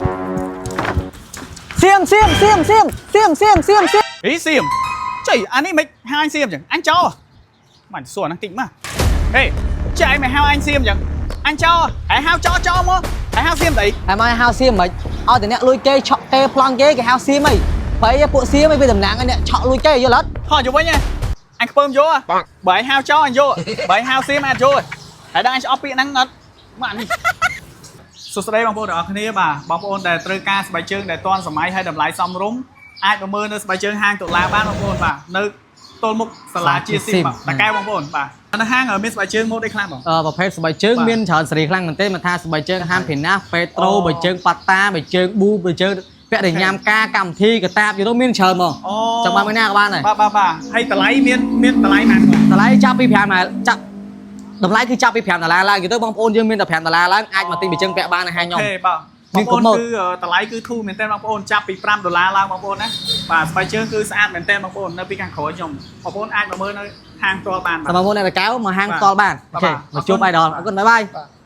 សៀមសៀមសៀមសៀមសៀមសៀមសៀមសៀម ហីសៀមចៃអានេះមិនហៅអញសៀមចឹងអញចោលមិនសួរអាហ្នឹងតិចមកហេចៃមិនហៅអញសៀមចឹងអញចោលហើយហៅចោលចោលមកហើយហៅសៀមទៅអី ហើយមកហៅសៀមមិនឲ្យតែអ្នកលួចគេឆក់គេប្លង់គេគេហៅសៀមអីបើអីពួកសៀមអីវាតំណាងឲ្យអ្នកឆក់លួចគេយល់អត់ ហោះយកវិញហ៎អញខ្ពើមយកហ៎បើឯងហៅចោលអញយកបើឯងហៅសៀមអាចយកហើយដល់អញឆ្អប់ពាក្យហ្នឹងអត់មកអានេះសួស្តីបងប្អូនទាំងអស់គ្នាបាទបងប្អូនដែលត្រូវការស្បែកជើងដែលទាន់សម័យហើយតម្លៃសមរម្យអាចប្រមើលនៅស្បែកជើងហាងតុលាបានបងប្អូនបាទនៅទល់មុខសាលាជាស៊ីមបាទតាកែវបងប្អូនបាទនៅហាងមានស្បែកជើងម៉ូដអីខ្លះបង អឺប្រភេទស្បែកជើង បាទ មានច្រើនសេរីខ្លាំងមែនទេមិនថាស្បែកជើងហាមភីណាពេត្រូ អូ បែកជើងប៉ាតាបែកជើងប៊ូបែកជើងពាក់តែញ៉ាំការកម្មវិធីកតាបយល់ទៅមានច្រើនហ្មង អូ ចង់បានមួយណាក៏បានដែរ បាទបាទបាទហើយតម្លៃមានមានតម្លៃប៉ុន្មានបង តម្លៃចាប់ពី5ហើយចាប់តម្លៃគឺចាប់ពី5ដុល្លារឡើងយល់ទៅបងប្អូនយើងមានតែ5ដុល្លារឡើងអាចមកទិញបែកជើងពាក់បាននៅហាងខ្ញុំ OK បាទ មានគ្រប់ម៉ូដ បងប្អូនគឺតម្លៃគឺធូរមែនទែនបងប្អូនចាប់ពី5ដុល្លារឡើងបងប្អូនណាបាទស្បែកជើងគឺស្អាតមែនទែនបងប្អូននៅពីខាងក្រោយខ្ញុំបងប្អូនអាចមកមើលនៅហាងផ្ទាល់បានបាទ សម្រាប់បងប្អូនអ្នកតកៅមកហាងផ្ទាល់បាន បាទ OK មកជួប idol អរគុណ bye bye. បាទ។